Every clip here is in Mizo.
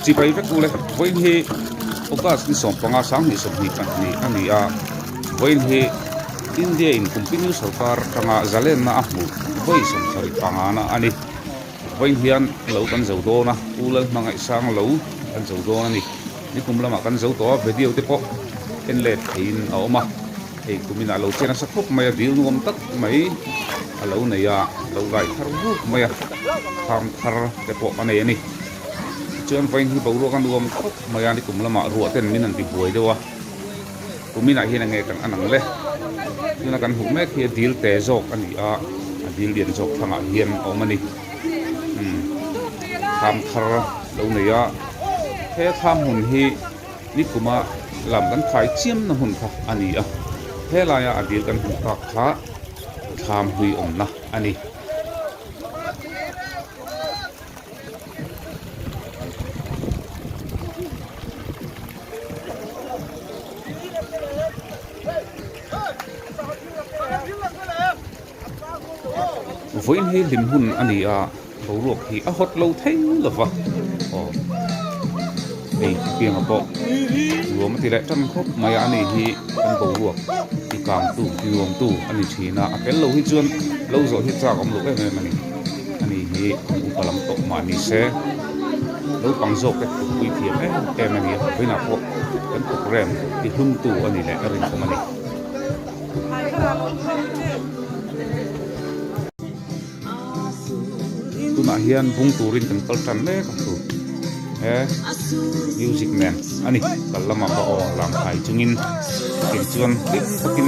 Chibai vek ule, vawiin hi August ni 15 2022 a ni a, vawiin hi India in Kumpinu sorkar atanga zalenna a hmuh vawi 75 na a ni. Vawiin hian lo kan zo dawn a, U Lalhmangaihsang lo kan zo dawn a ni. Nikum lamah kan zo tawh a, video te pawh en let theiin a awm a. Hei kumin ah lo che nasa khawp mai a, dil nuam tak mai a lo nei a, lo gai thar vuk mai a, kham thar te pawh a nei a ni. Tichuan vawiin hi boruak a nuam khawp mai a, nikum lamah ruah ten min an ti buai deuh a, kumin ah hian enge kan an ang le. Tuna kan hmuh mek hi a dil te zawk a ni a, a dil lian zawk thlangah hian a awm a ni. Umm kham thar lo nei a, he thlam hmun hi. Nikuma lam kan khai chiamna hmun kha a ni a, helaia a dil kan hmuh tak kha thlam hlui awmna a ni. Vawiin hi hlim hun a ni a. Boruak hi a hawt lo thei lo va, aw hei pianga pawh nuam a ti leh tan khawp mai a, ani hi kan boruak ti kangtu ti nuamtu a ni thin a, a tel lo hi chuan lo zawh hi chak awm lo em em a ni, ani hi kum upa lam tawh mah ni se naupang zawk te thutpui thiam em em a ni a, vawiinah pawh kan programme ti hlumtu a ni leh a rinawm a ni. Tunah hian bung turin kan kal tan mek a thu he music nen a ni kal lamah pawh aw lam thai chungin chutiang chuan hlim takin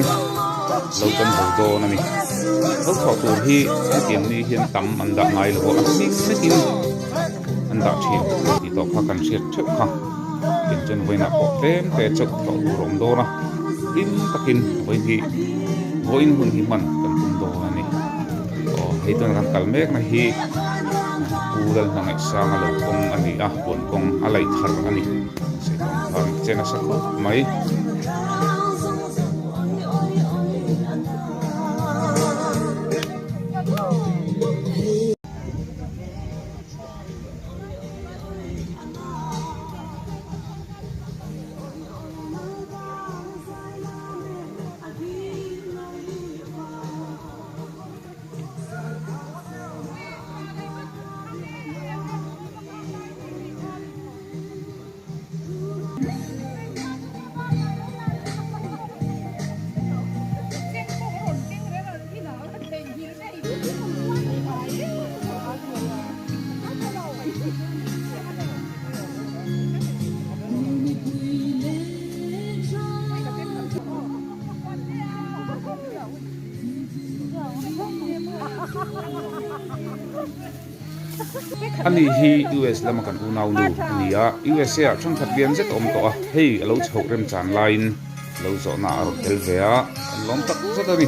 lo kan zo dawn a ni lo thawh tur hi hetiang ni hian tam an dah ngai lo a a hming hlekin an dah thin tih tawh kha kan hriat theuh kha tiang chuan vawiinah pawh tlem te chauh thawh tur a awm dawn a hlim takin vawiin hi vawiin hun hi hman kan tum dawn a ni. Aw hei tuna kan kal mek na hi Pu Lalhmangaihsanga lo kawng a ni a huan kawng a laih thar a ni saitawng khan che nasa khawp mai. Ani hi US lama kan unau nu a ni a, USA ah thenkhat lian zet a awm tawh a, hei a lo chhoh remchan laiin lo zawhna a rawn tel ve a, kan lawm tak zet a ni.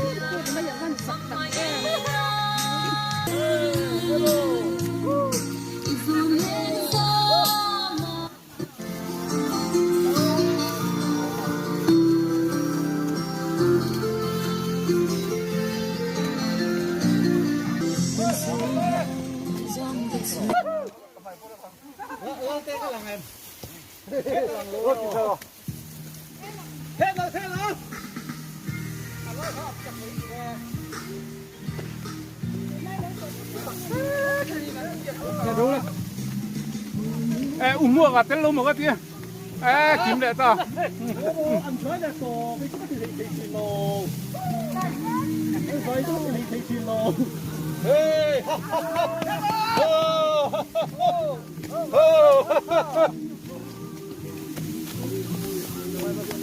Umuak a tel lo maw ka tia e kim leh ta.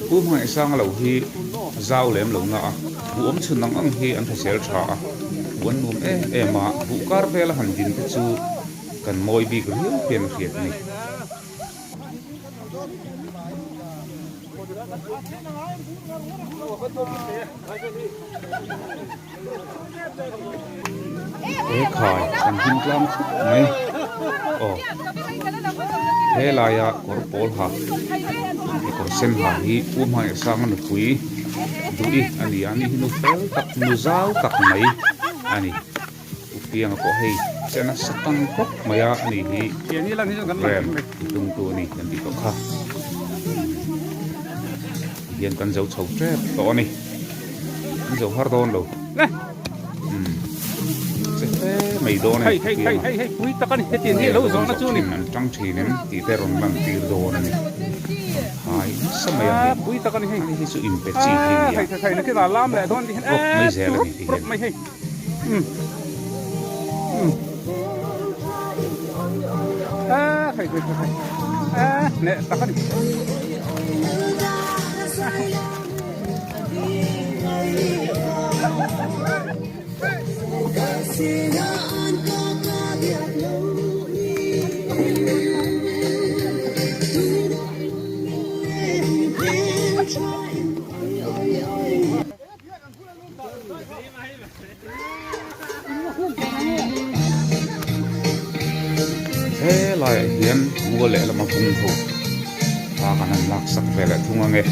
Pu Hmangaihsanga lo hi zau lem lo na a, buh awm chhun ang ang hi an hrisel tha a, buh an nuam em em a, buh kar vela han din te chu kan mawi bik riau hian a hriat a ni. He khai kan hlim tlang khawp mai aw he laia kawr pawl ha leh kawr sen ha hi Pu Hmangaihsanga nupui duh i a ni a ni hi nu fel tak nu zau tak mai a ni. Pianga pawh hei che nasa tang khawp mai a ani hi rem tumtu a ni kan tih tawh kha tihian kan zo chho tep tawh a ni kan zo har dawn lo umm che hle mai dawn a ni Pianga an tang thin em tih te rawn lan tir dawn a ni hai nasa mai a hei ani hi chu inpe chi hi a nia rawp mai zel a ni tihian. He laiah hian mual lehlam a bung ho thla kan han lak sak ve leh thung ange.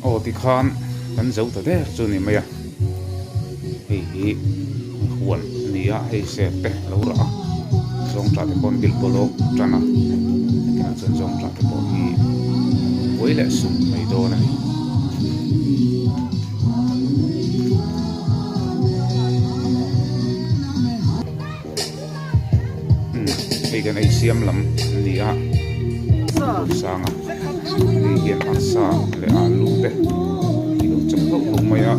Aw tikhan kan zo ta der chu ni mai a hei hi huan a ni a hei ser te a lo rah a zawngtah te pawh an bilh bawlh awk tan a hetiang chuan zawngtah te pawh hi buai leh sum mai dawn a ni. Hei kan ei siam lam a ni a sanga hei hian arsa leh alu te a lo chawp hlauh hlauh mai a.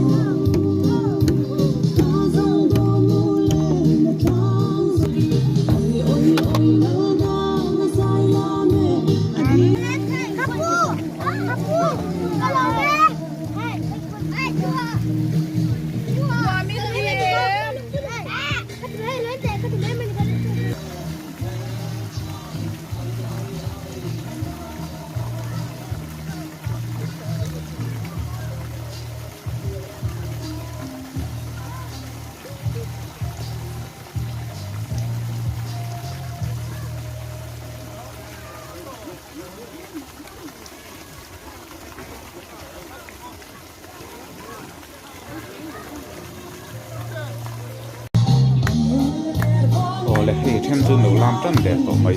Awle hei then chu no lam tan der tawh mai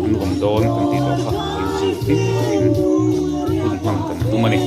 an awm dawn kan tih tawh kha inchil hlim takin hun hmang kan tum a ni.